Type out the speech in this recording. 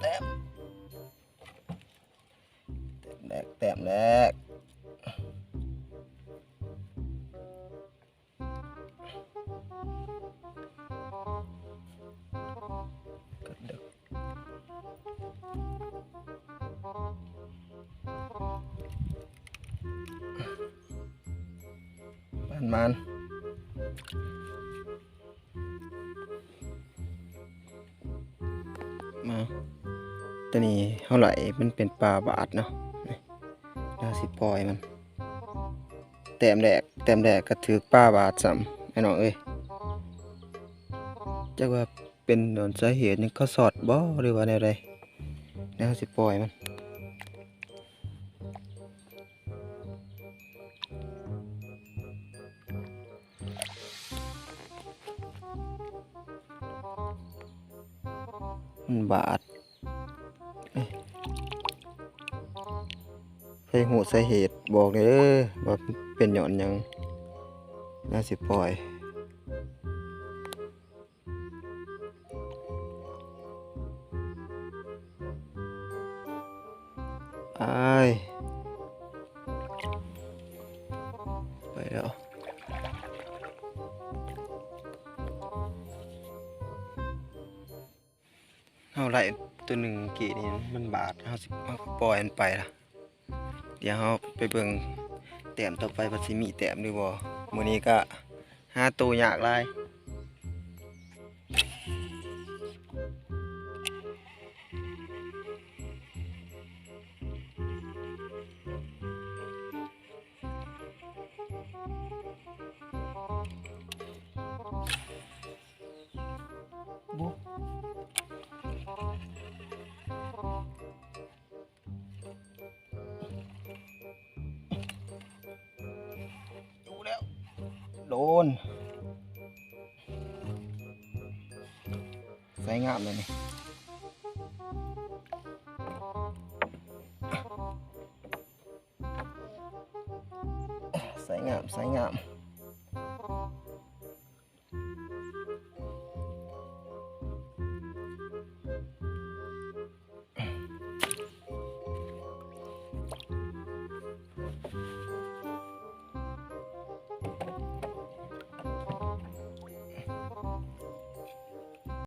ແຕ້ມ ແຕ້ມແລກ ແຕ້ມແລກ. ປານມານ ມາ ໂຕນີ້ເຮົາໄຫຼ ມັນເປັນປາບາດເນາະ ນີ້ ເຮົາຊິປ່ອຍມັນ. ແຕ້ມແລກ ແຕ້ມແລກກໍຖືກປາບາດຊ້ຳ ພີ່ນ້ອງເອີຍ. ຈັກວ່າເປັນຍ້ອນສາເຫດຫຍັງເຂົາຊັອດບໍ່ ຫຼືວ່າແນວໃດ ແນວເຮົາຊິປ່ອຍມັນ. ມັນບາດ ເອີ ໃຜຮູ້ສາເຫດບອກແດ່ເດີ ວ່າເປັນຍ້ອນຫຍັງ ແລ້ວຊິປ່ອຍ. ອ້າຍ ໄປແລ້ວ. ເຮົາໄລ່ໂຕໜຶ່ງກີ້ນີ້ມັນບາດ ເຮົາຊິ ເຮົາກໍປ່ອຍມັນໄປລະ. ດຽວເຮົາໄປເບິ່ງແຕ້ມຕໍ່ໄປວ່າຊິມີແຕ້ມຫຼືບໍ່. ມື້ນີ້ກະຫາໂຕຍາກຫຼາຍ. ຢູ່ແລ້ວ ໂດນ ໃສ່ງາມເລີຍນີ້ ໃສ່ງາມ ໃສ່ງາມ.